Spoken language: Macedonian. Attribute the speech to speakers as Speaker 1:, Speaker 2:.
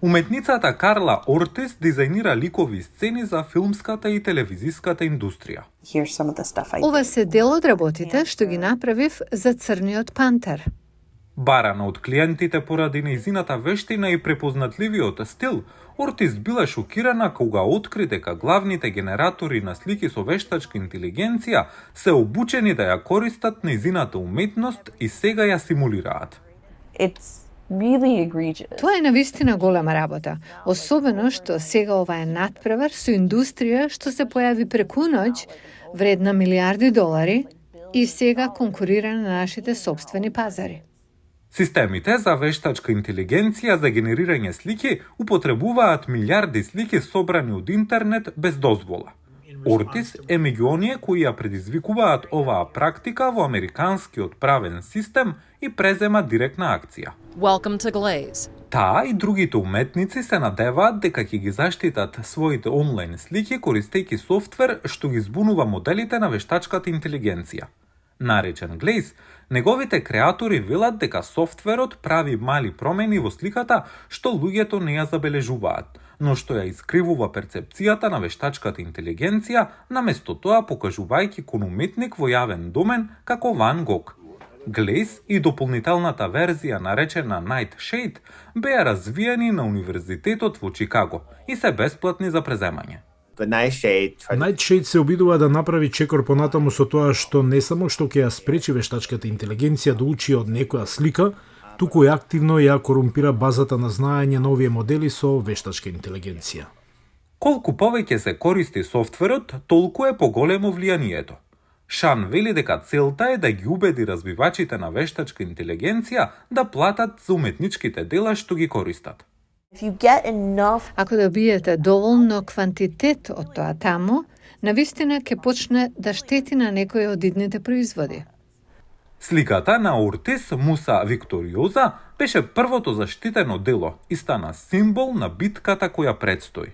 Speaker 1: Уметницата Карла Ортис дизајнира ликови сцени за филмската и телевизиската индустрија.
Speaker 2: Ова се дел од работите што ги направив за Црниот пантер.
Speaker 1: Барана од клиентите поради нејзината вештина и препознатливиот стил, Ортис била шокирана кога откри дека главните генератори на слики со вештачка интелигенција се обучени да ја користат нејзината уметност и сега ја симулираат.
Speaker 2: Тоа е навистина голема работа, особено што сега ова е надпревар со индустрија што се појави преку ноќ, вредна милиарди долари и сега конкурира на нашите собствени пазари.
Speaker 1: Системите за вештачка интелигенција за генерирање слики употребуваат милиарди слики собрани од интернет без дозвола. Ортис е меѓу оние кои ја предизвикуваат оваа практика во американскиот правен систем и презема директна акција.
Speaker 3: Welcome to Glaze.
Speaker 1: Таа и другите уметници се надеваат дека ќе ги заштитат своите онлайн слики користејќи софтвер што ги збунува моделите на вештачката интелигенција. Наречен Glaze, неговите креатори велат дека софтверот прави мали промени во сликата што луѓето не ја забележуваат, но што ја искривува перцепцијата на вештачката интелигенција, наместо тоа покажувајќи кон уметник во јавен домен како Ван Гог. Glaze и дополнителната верзија наречена Nightshade беа развиени на Универзитетот во Чикаго и се бесплатни за преземање.
Speaker 4: Nightshade се обидува да направи чекор понатаму со тоа што не само што ќе ја спречи вештачката интелигенција да учи од некоја слика, туку и активно ја корумпира базата на знаење на овие модели со вештачка интелигенција.
Speaker 1: Колку повеќе се користи софтверот, толку е поголемо влијанието. Шан вели дека целта е да ги убеди развивачите на вештачка интелигенција да платат за уметничките дела што ги користат.
Speaker 2: Ако добиете доволно квантитет од тоа таму, навистина ќе почне да штети на некои од идните производи.
Speaker 1: Сликата на Ортис Муса Викториоза беше првото заштитено дело и стана символ на битката која предстои.